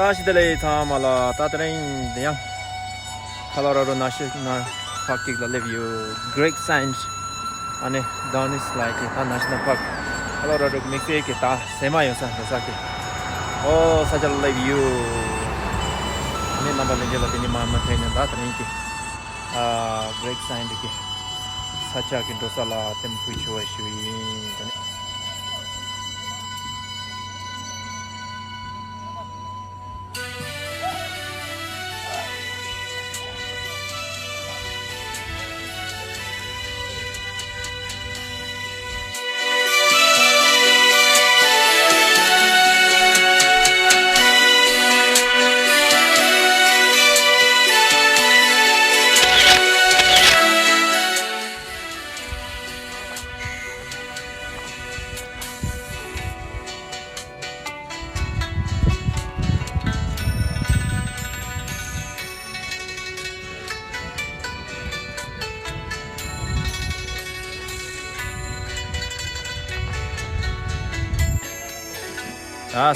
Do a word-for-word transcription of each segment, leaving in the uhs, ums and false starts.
བཀྲ་ཤིས་བདེ་ལེགས་ཚང་མ་ལ། ད་དེ་རིང་འདི་ཡང་ཁ་ལོ་ར་རོ་ན་ཤི་ན་ཕག་ཅིག་ལ་སླེབས་ཡོད། Greg's Sand། ཨ་ནི་Donny's Lake་ད་National Park། ཁ་ལོ་ར་རོ་དམིགས་བསལ་གྱི་ད་ཟེ་མ་ཡོད་ས་འགྲོ་ས་གི་ཨོ་ས་ཆ་ལ་སླེབས་ཡོད། ཨ་ནི་རྣམ་པ་ལྷན་རྒྱས་ལ་དེ་ནི་མ་མ་ཐོན་ནས་ད་དེ་རིང་གི་ཨ་Greg's Sand་གི་ས་ཆ་གི་འགྲོ་ས་ལ་ལྟད་མོ་ཕུལ་ཆོག་པ་ཞུ་ཡིན། ད་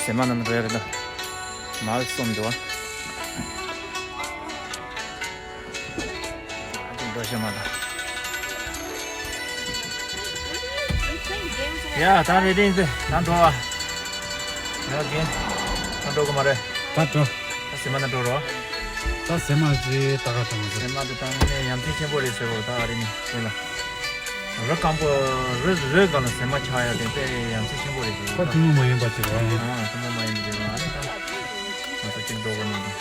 ཟེ་མ་ནང་རེད་རེད་ད། མལ་གསུམ་འདུག་ཨ། འགྲོ་ཤེས་མ་ད། ཡ་ད་རེད་དེ་ད་འགྲོ་བ། ཡ་རྒན། ད་འགྲོ་གི་མ་རེད། ད་འགྲོ། ད་ཟེ་མ་ན་འགྲོ་རོགས། ད་ཟེ་མ་ཅི་ད་ག་དང་མ་ཟེ་མ་ད་ད་ནི་ཡ་མཚན་ཆེན་པོ་རེད་ཟེར་བ་ད་ཨ་རི་ནི་དེ་ལ། རི་སྐམ་པོ་རི་རི་སྒང་ལ་ཟེ་མ་ཆགས་ཡ་དེ་དཔེ་ཡ་མཚན་ཆེན་པོ་རེད་ཟེར་བ་ད། ཁོ་ཐུན་མོང་མ་ཡིན་པ་ཅིག་རེད་བ། ཨ་ཐུན་མོང་མ་ཡིན་པ་ཅིག་རེད་བ་ཨ་ནི་ད། ང་ཚོ་གཅིག་འགྲོ་གི་མི་འདུག་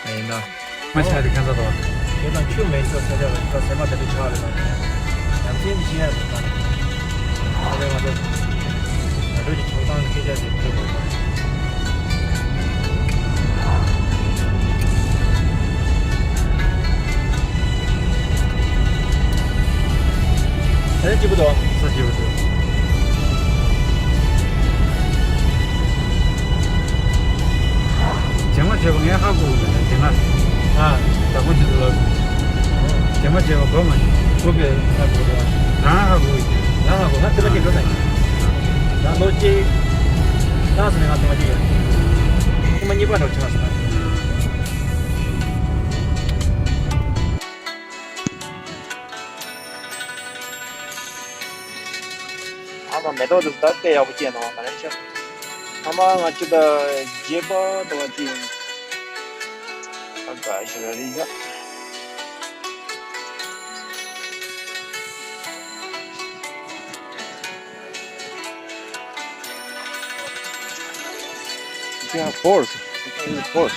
ཨ་ཡིན་ད། མ་ཆགས་དེ་ཁ་ཚ་དོ། དེ་དང་ཆུ་མེད་ས་ས་ཆ་ལ་ད་ཟེ་མ་དེ་འདྲ་ཆགས་རེད་ད། ཡ་མཚན་ཤེས་ཡ་ཟེར་ད། ཨ་རེ་ང་ཚོ། ང་ཚོ་གི་ཆོག་ཐང་སྐད་ཆ་དེ་འདྲ་རེད་ད། ས་སྐྱིད་པོ་འདུག་ས་སྐྱིད་པོ་འདུག་རྗེས་མ་བྱས་པ་ངས་ཧ་གོ་གི་མེད་དེ་སྔ། ཨ། བདག་པོ་ཆེ་ཚོ་ལ། རྗེས་མ་བྱས་པ་གོ་མ་ཤེས། གོ་པས་ཧ་གོ་རེད་བ། རང་ཧ་གོ་གི་ཡོད། ང་ཧ་གོ་ང་ཐེངས་མ་གཅིག་འགྲོ་ས་ཡིན། ང་ལོ་གཅིག་ལྷག་ཙམ་ནས་ང་ཐེངས་མ་གཅིག་ཡོད། ཐེངས་མ་གཉིས་པ་འགྲོ་ཆགས་སོང་། ཨ་མ་མེ་ཏོག་འདི་ད་དཔེ་ཡག་པོ་སྐྱེས་འདུག་ག་རེ་ཤག་ཨ་མ་ང་ཅི་ད་རྗེས་པ་དང་ཅི་ཡིན། ཨ་ཀ་ཤི་ར་རི་ཡ། Yeah, force. Force.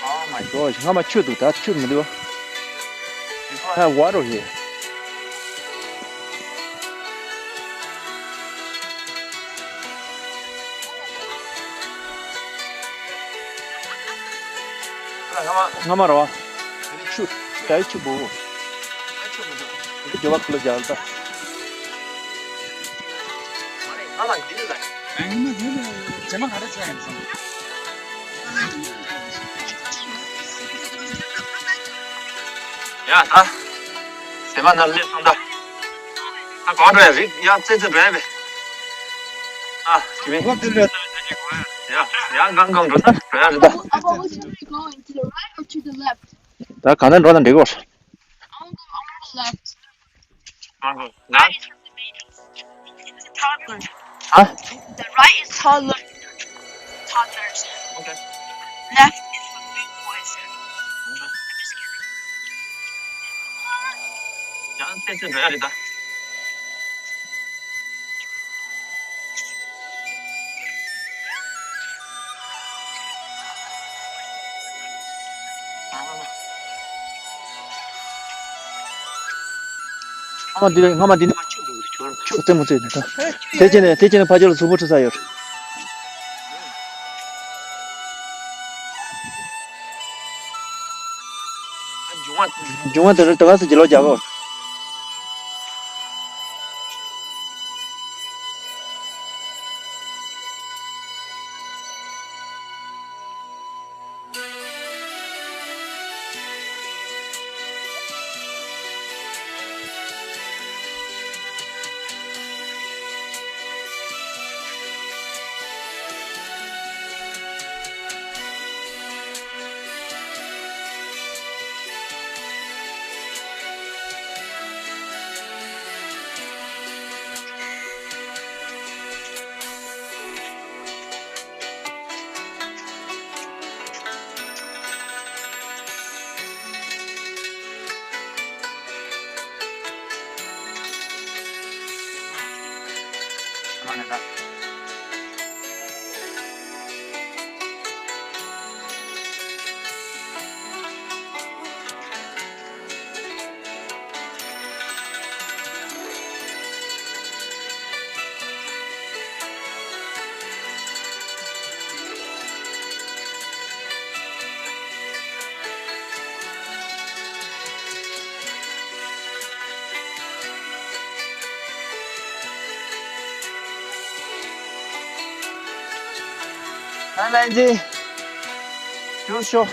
Oh my gosh, how much ཆུ་འདུག་ད་ཆུ་མི་འདུག Have water here. ང་མ་རོ། ཆུ། ད་ཆུ་བོ། འདི་ཇོ་བ་ཁུ་ལ་ཇལ་ད། ཡ་ད། ཟེ་མ་ན་སླེབས་སོང་ད། ད་གང་འགྲོ་ཡ་རིག་ཡ་ཙེ་ཙེ་འགྲོ་ཡ་མེད། ཨ་ཅི་མེད། ཡ་ཡ་གང་གང་འགྲོ་ད་འགྲོ་ཡ་རེད་ད། Abba, what should we go in, to the right or to the left? ད་གང་ན་འགྲོ་ན་འགྲིག་གོ། I want to go, I want to go left. Right is for the main, it's a toddler. Huh? The right is toddler, toddlers. Okay. Left is for big boys. Okay. I'm just kidding. ཡང་ཏོག་ཙམ་འགྲོ་ཡ་རེད་ད། སྔ་མ་འདི་ལས་སྔ་མ་འདི་ནས་མ་ཆུ་འདུག་ཆུ་རྩེ་མོ་རྩེ་འདུག་ད་དེ་བྱས་ནས་དེ་བྱས་ནས་ཕ་ཇོ་ལ་གཟུགས་པོ་ཁྲི་ས་ཡོད། འབྱུང་བ་དེ་རུ་ད་ག་སེ་ཇི་ལོ་རྒྱག་གོ། ཨ་ལན་ཅི། ཡོད་ཤོག་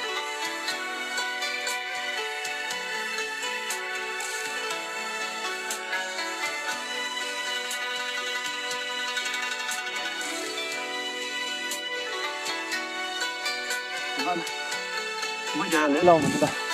ལ་མི་འདུག་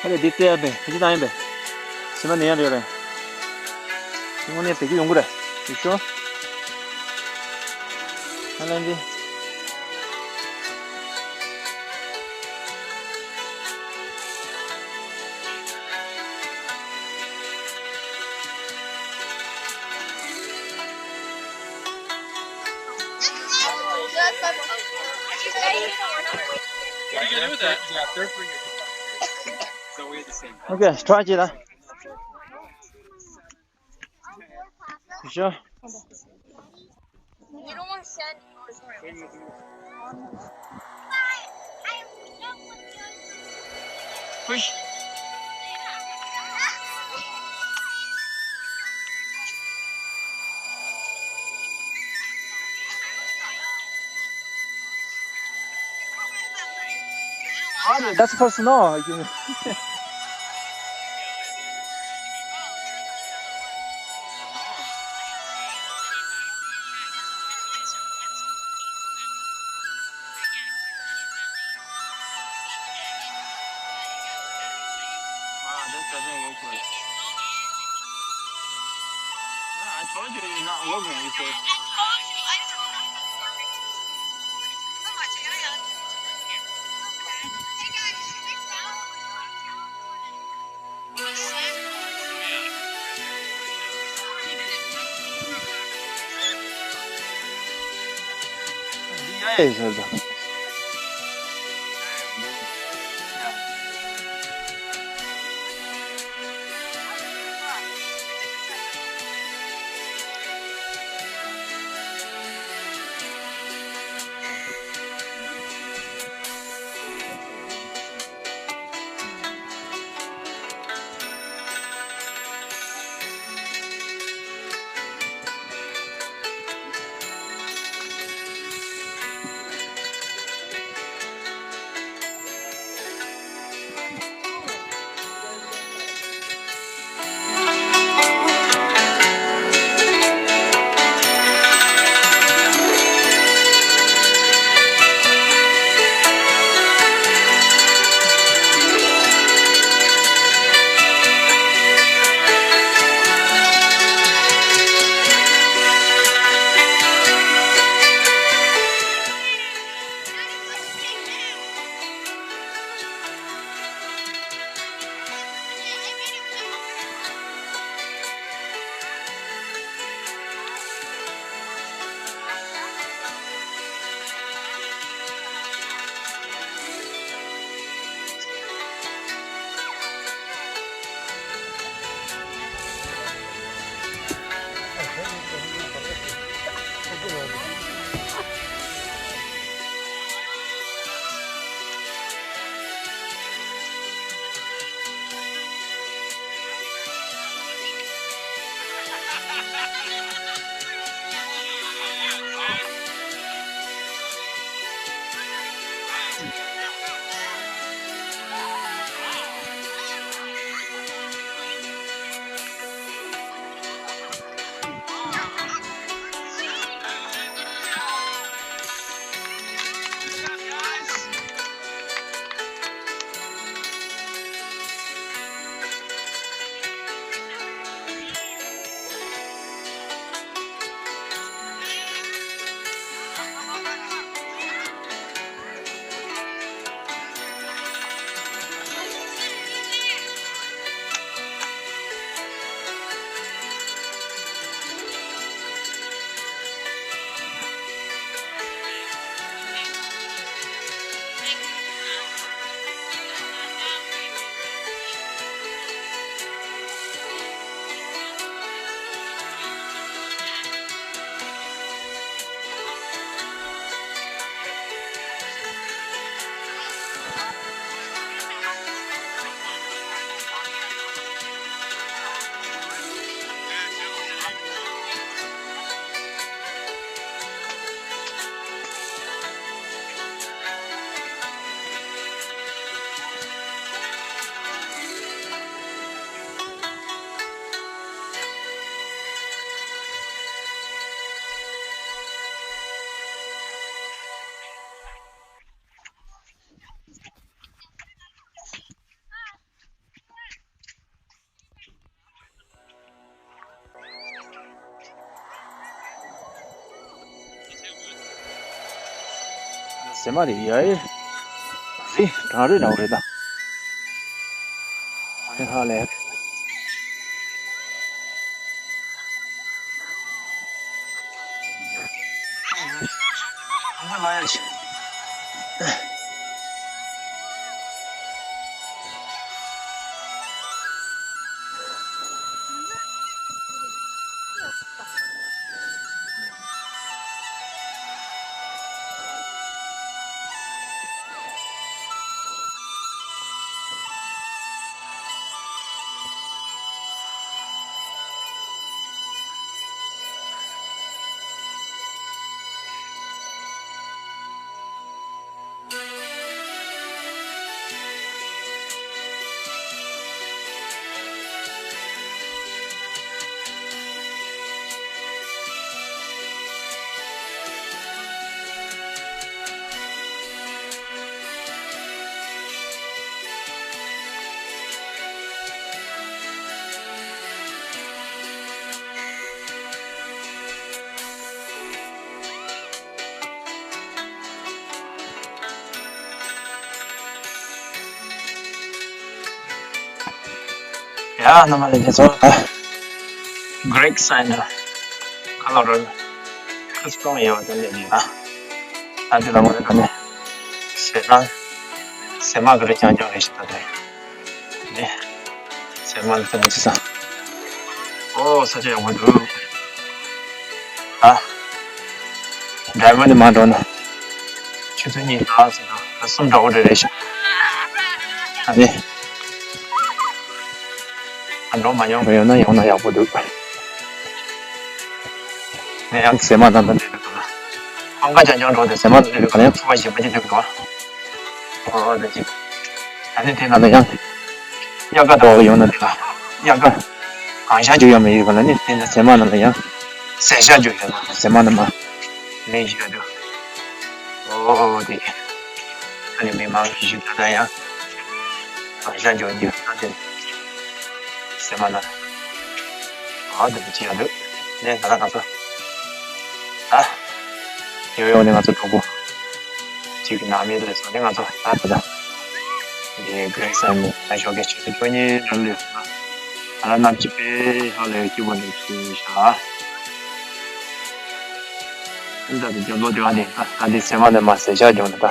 ཨ་ལས་འདི་བལྟས་ཡ་པས་བེད་སྤྱོད་བཏང་ཡ་པས། ཕྱི་མ་ནས་ཡང་རེད་རེད། དངོས་གནས་བེད་སྤྱོད་ཡོང་གི་རེད། ཡོད་ཤོག་ཨ་ལན་ཅི། Okay, try it. Sure. You don't want sand. Push. That's for snow. Ah, that doesn't work well. Ah, I told you it's not working, you say. ཟེ་མ་རེད་ཡ། ཨེ། རི་གངས་རི་འདྲ་བོ་རེད་ད། ཨ་ནི་ཧ་ལས། ཡ། རྣམ་པ་ལྷན་རྒྱས་ཚོ། Great Sand Colorado Spring ཡོད་དེ་ནས་ཡིན་ན། ད་དེ་ལ་ངོ་ནས་ད་ནས་ཟེ་མ་ཟེ་མ་གི་རི་རྐྱང་རྐྱང་རེད་ཤག་ད་དེ་ནས་ཟེ་མ་ལ་ལྟ་མི་ཅི་ས། ཨོ་ས་ཆ་ཡག་པོ་འདུག་ཨ། འདྲ་མོ་ནི་མ་འགྲོ་ན། ཆུ་ཚོད་གཉིས་ལྷག་ཟིན་ན་ད་གསུམ་འདྲ་བོ་རེ་རེ་ཤག་ཨ་ནི། ཨ་འགྲོ་མ་མྱོང་བ་ཡོད་ན་ཡོང་ན་ཡག་པོ་འདུག་ངས་ཡང་ཟེ་མ་ནང་དུ་སླེབས་ཡོད་ན། ཁང་ཁ་རྐྱང་རྐྱང་འགྲོ་དེ་ཟེ་མ་ནང་སླེབས་ཡོད་ག་ལ་ཡང་ཚོར་བ་ཞིག་མ་བྱེད་ཐུབ་འགྲོ། ཨོ་ཨོ་ད་ཅིག་ཨ་ནི་དེ་ནང་ལ་ཡང་། དབྱར་ཁ་འདྲ་བོ་ཡོང་ན་དེ་ལ་དབྱར་ཁ་གང་ཤར་རྒྱུ་ཡོད་མ་ཡོད་ག་ལ་ནི་དེ་ནི་ཟེ་མ་ནང་ལ་ཡང་ཟེ་ཤར་རྒྱུ་ཡོད་ན་ཟེ་མ་ནང་མ་ལེན་ཞིག་ཡོད་དུ། ཨོ་དེ་ཨ་ནི་མི་མང་ཞིག་ད་ལྟ་ཡང་གང་ཤར་རྒྱུ་ཡོད་ན་དེ་ཟེ་མ་ནང་ཨོ་དེ་ཅི་ཡོད་དུ་ནས་ད་ལྟ་ང་ཚོ་ད་ཡོ་ཡོ་ནས་ང་ཚོ་གྲོགས་པོ། གཅིག་གི་ནང་མི་རེད་སོང་ནས་ང་ཚོ་ད་ད་ད་འདི་གྷི་རེ་སི་ཨེ་ནི་ད་ཞོགས་ཀས་ཆུ་ཚོད་བཅུ་གཉིས་ལ་སླེབས་སོང་ན་ང་རང་གནམ་གཤིས་དཔེ་ཧ་ལས་སྐྱིད་པོ་འདུག་ཞུས་ཤག་ཨ་ནི་ད་ལྟ་རྒྱབ་ལོགས་དེ་བ་ནས་ད་ད་འདི་ཟེ་མ་ནས་མར་ཟེ་ཤར་འགྲོ་ནས་ད་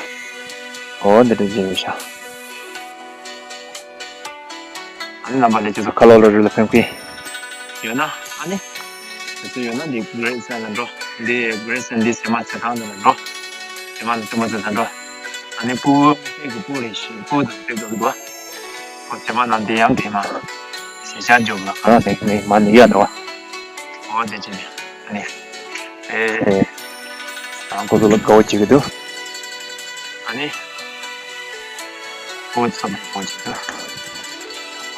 འོ་འདི་འདྲ་བྱས་ཡོད་ཤག་ཨ་ནི་རྣམ་པ་ལྷན་རྒྱས་ཚོ་ཁ་ལོ་ལོ་རི་ལ་ཕེབས་ཀྱི་ཡོད་ན་ཨ་ནི། དེ་ཚོ་ཡོད་ན་འདི་གྷི་རེ་སི་ཨེ་ནི་ལ་འགྲོ། འདི་གྷི་རེ་སི་ཨེ་ནི་འདི་ཟེ་མ་ཟེ་ཐང་འདི་ལ་འགྲོ། ཟེ་མ་ནི་ཙི་མ་ཙི་ད་འགྲོ། ཨ་ནི་སྤུ་གུ་སྤུ་གུ་རེ་ཞིག་སྤུ་གུ་དང་སྤུ་གུ་འདུག་ཨོ་ཟེ་མ་ནང་འདི་ཡང་དེ་མ་ཟེ་ཤར་འཇོག་ལ་ག་རང་དེ་ནི་མ་ནི་ཡ་འདུག་ཨོ་དེ་ཅི་ནི་ཨ་ནི། ཨེ། རང་ཁོ་ཚོ་ལ་དགའ་བོ་བྱེད་ཀྱི་འདུག་ཨ་ནི། ཨོ་ཙམ་པོ་བྱེད་འདུག་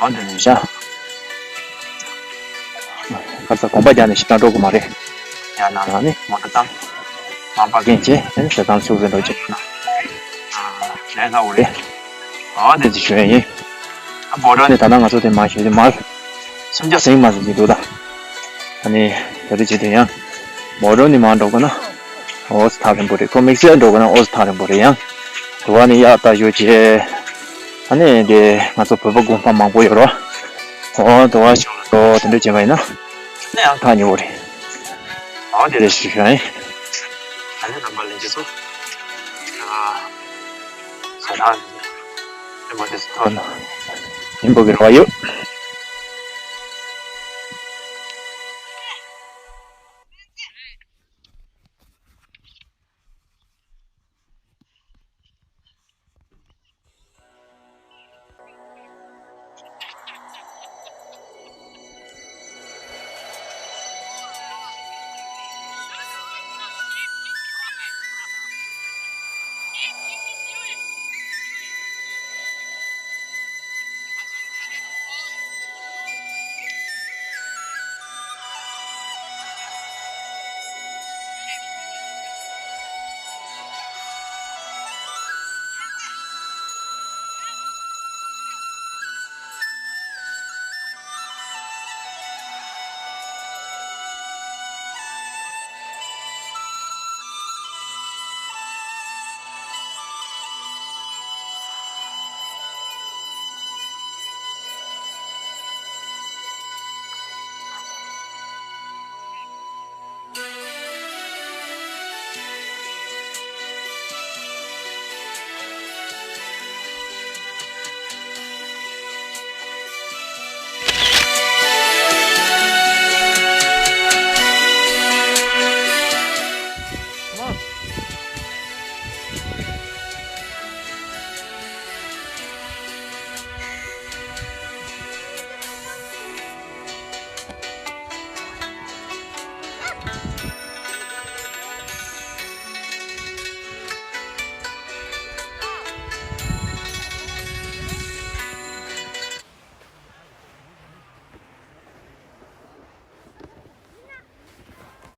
ཨོ་འདི་ནི་བཞག་ཁ་ཚ་གོམ་པ་རྒྱག་ནས་ཤི་ན་འགྲོ་གི་མ་རེད། ཡང་ན་ཨ་ནི་མོ་ཊ་བཏང་། མ་པ་རྒན་བྱས་ཨ་ནི་ཟེ་ཐང་ཚུགས་ཟིན་འགྲོ་བྱེད་ན། ཨ་ལས་སླ་བོ་རེད། ཨོ་དེ་ཅི་ཞུ་ཡ་ཡིན། ཨ་བོ་རོ་ནི་ད་ལྟ་ང་ཚོ་དེ་མ་ཞུ་དེ་མར། སུམ་བརྒྱ་ཟིན་མ་ཟིན་གྱི་འདུག་ད། ཨ་ནི་ད་ལྟ་བྱེད་དུས་ཡང་། མོ་རོ་ནི་མར་འགྲོ་དགོས་ན། ཨོ་ཙི་ཐག་རིང་པོ་རེད་ཁོ་དམིགས་བསལ་འགྲོ་དགོས་ན་ཨོ་ཙི་ཐག་རིང་པོ་རེད་ཡང་། དུ་བ་ནི་གཡག་ལྟ་ཞོ་བྱས། ཨ་ནི་དེ་ང་ཚོ་བོད་པ་དགོན་པ་མང་པོ་ཡོད་རོ། ཨོ་དུ་བ་ཞོ་ལོ་དེ་འདྲ་བྱས་པ་ཡིན་ན། ནི་ཡང་ཐག་ཉེ་བོ་རེད། ཨོ་དེ་རེད་ཞུ་ཞུ་ཡིན། ཨ་ནི་རྣམ་པ་ལྷན་རྒྱས་ཚོ། ཨ། ས་ཐག་རིང་པོ་དེ་ཚོ་ཐོག་ན། ཡིན་པོ་གི་རོ་ཡོད།